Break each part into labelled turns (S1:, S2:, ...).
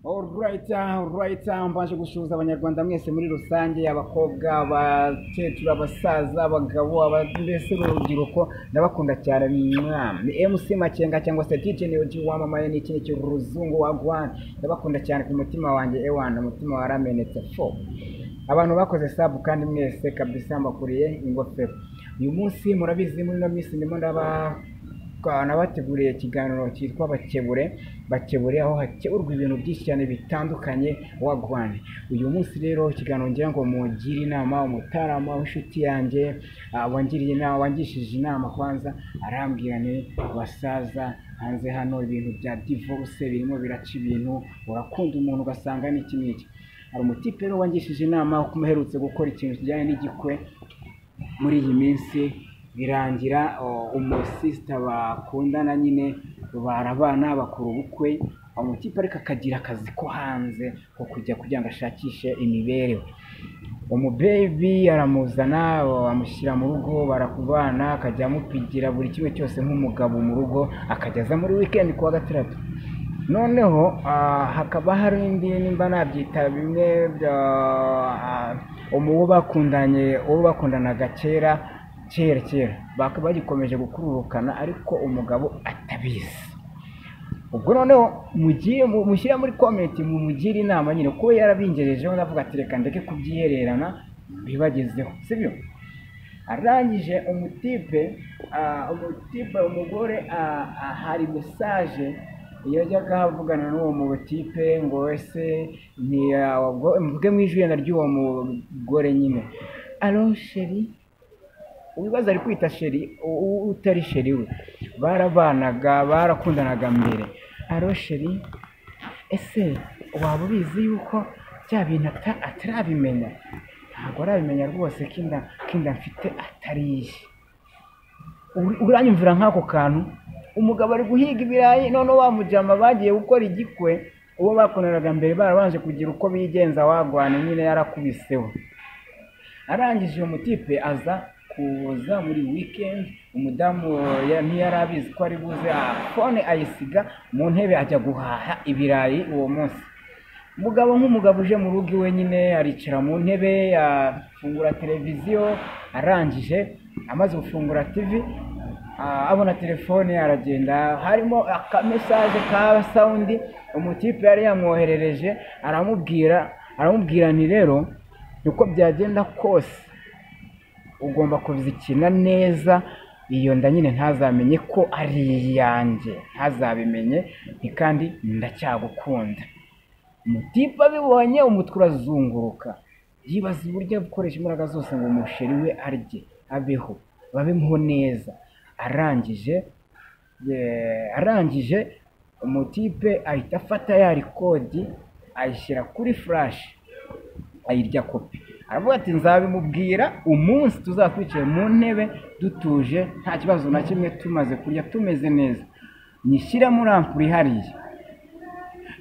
S1: Alright, mbanje gusuhuza Abanyarwanda mwese muri rusange, abakobwa, abakecuru, abasaza, abagabo, mbese urubyiruko, ndabakunda cyane. Mwah. Ni MC Makenga cyangwa se DJ Neoji wamamaye n'iki n'iki ruzungu wa Gwan. Ndabakunda cyane ku mutima wanjye, ewana, umutima waramenetse fo. Abantu bakoze sub kandi mwese kabisa mbakuriye ingofero. Uyu munsi murabizi, muri ino minsi ndimo ndaba nabateguriye ikiganiro cyitwa Bakebure Bakebure, aho hakeburwa ibintu byinshi cyane bitandukanye, wagwan. Uyu munsi rero ikiganiro ngira ngo mugire inama umutarama w'inshuti yanjye, wangiriye inama, wangishije inama kwanza, arambwira ni basaza, hanze hano ibintu bya divorce birimo biraca ibintu, urakunda umuntu ugasanga n'iki n'iki. Hari umutipe rero wangishije inama ko umuherutse gukora ikintu kijyanye n'igikwe muri iyi minsi, birangira umusista bakundana nyine barabana, bakora ubukwe. Umutipe ariko akagira akazi ko hanze ko kujya kugira ngo ashakishe imibereho. Umubebi aramuzana, amushyira mu rugo, barakubana, akajya amupigira buri kimwe cyose nk'umugabo mu rugo, akajya aza muri weekend kuwa gatandatu. Noneho hakaba hari indi, nimba nabyita bimwe bya uwo bakundanye, uwo bakundanaga kera kera kera, bakaba bagikomeje gukururukana ariko umugabo atabizi. Ubwo noneho mugiye mushyire muri comment, mumugire inama nyine, kuko yarabingejejeho, ndavuga ati reka ndeke kubyihererana bibagezeho, sibyo? Arangije umutipe umugore, hari message yajyaga avugana n'uwo mutipe ngo ese mvuge mu ijwi ry'uwo mugore nyine: "Allo chéri." Wibaza ari kwita chéri utari chéri we, barabanaga, barakundanaga mbere. "Allo chéri, ese waba ubizi yuko bya bintu atarabimenya? Ntabwo arabimenya rwose ko inda mfite atari iye." Uranyumvira nk'ako kantu? Umugabo ari guhiga ibirayi, noneho wa mujama bagiye gukora igikwe, uwo bakundanaga mbere, barabanje kugira uko bigenza, wagwana nyine yarakubiseho. Arangije uwo mutipe aza kuza muri weekend, umudamu ntiyari abizi ko ari buze, phone ayisiga mu ntebe, ajya guhaha ibirayi uwo munsi. Umugabo nk'umugabo uje mu rugo iwe nyine, aricara mu ntebe, afungura televiziyo. Arangije, amaze gufungura TV, abona telefone, aragenda, harimo akamessage ka sound umutipe yari yamwoherereje, aramubwira nti: "Rero uko byagenda kose ugomba kuzikina neza iyo nda nyine, ntazamenye ko ari iyanjye, ntazabimenye, ni kandi ndacyagukunda." Umutipe abibonye umutwe urazunguruka, yibaza uburyo akoresha imbaraga zose ngo umuchéri we arye, abeho, babeho neza. Arangije umutipe ahita afata ya record, ayishyira kuri flash, ayirya kopi, aravuga ati: "Nzabimubwira umunsi tuzaba twicaye mu ntebe dutuje, nta kibazo na kimwe, tumaze kurya, tumeze neza, nyishyire muri ampuri hariya."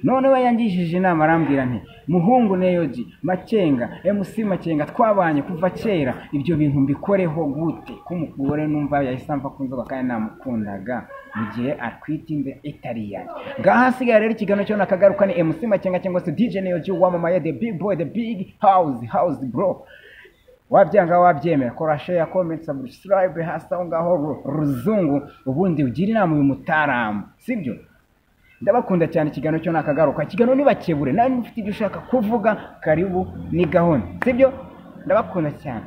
S1: Noneho yangishije inama, arambwira nti: "Muhungu Neyoji Makenga, MC Makenga, twabanye kuva kera, ibyo bintu mbikoreho gute ko umugore numva yahise amva ku nzoga kandi namukundaga, mu gihe atwite inda itari iyanjye?" Ngaha hasigaye rero ikiganiro cyo nakagaruka. Ni MC Makenga cyangwa se DJ Neyoji wamamaye, the big boy, the big house house bro. Wabyanga wabyemera, kora share, comment, subscribe hasi aho ngaho ruzungu, ubundi ugire inama uyu mutaramu, sibyo? Ndabakunda cyane. Ikiganiro cyo nakagaruka, ikiganiro ntibakebure. Nawe niba ufite ibyo ushaka kuvuga, karibu, ni gahunda, sibyo? Ndabakunda cyane.